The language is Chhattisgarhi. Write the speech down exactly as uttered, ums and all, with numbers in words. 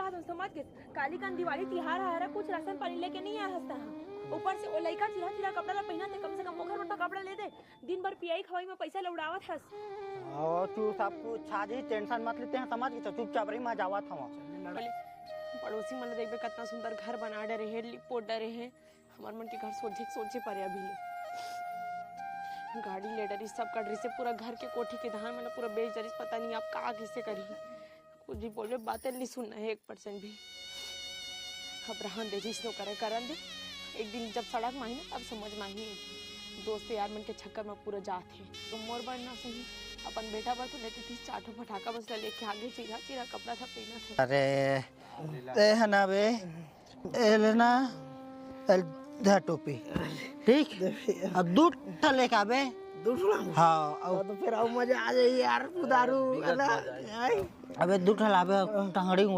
समझ गे, काली कन दिवाली तिहार हर, कुछ राशन पानी लेके नहीं आए हस तहाँ। ऊपर से ओ लइका चिरा चिरा कपड़ा ला पहिना थे, कम से कम ओखर मन पर कपड़ा ले दे। दिन भर पियाई खवाई में पैसा लौड़ावत हस। ओ, तू सब कुछ छा जी, टेंशन मत लेते हैं, समझ गे? तो चुपचाप रही, मैं जावत हूँ। पड़ोसी मन ला देखबे, कतना सुंदर घर बना डरे हे, लिपोट डरे हे। हमर मन के घर सोचे सोचे परे अभी ले। गाड़ी ले डरिस, सब कर डरिस, पूरा घर के कोठी के धान मन पूरा बेच डरिस, पता नहीं अब का कैसे करही। कुछ भी बोलबे, बातें नहीं सुनना है एक परसेंट भी। अब रहन दे, जिसनो करे करन दे। एक दिन जब सड़क में आही ना, तब समझ में आही। दोस्त यार मन के चक्कर में पूरा जात हे। तो मोर बर ना सही, अपन बेटा बर तो लेते तीस चार ठो फटाका बस लेके आगे, चिरा चिरा कपड़ा था पहना था। अरे, ए है ना बे, ए लेना, ए धर टोपी, ठीक? अब दू ठा लेके आबे। दू ठो लाऊं? हाँ, अब तो फिर आओ, मजा आ जाए यार, दारू है ना? आई। अबे दू ठा लाबे, टंगड़ी उंगड़ी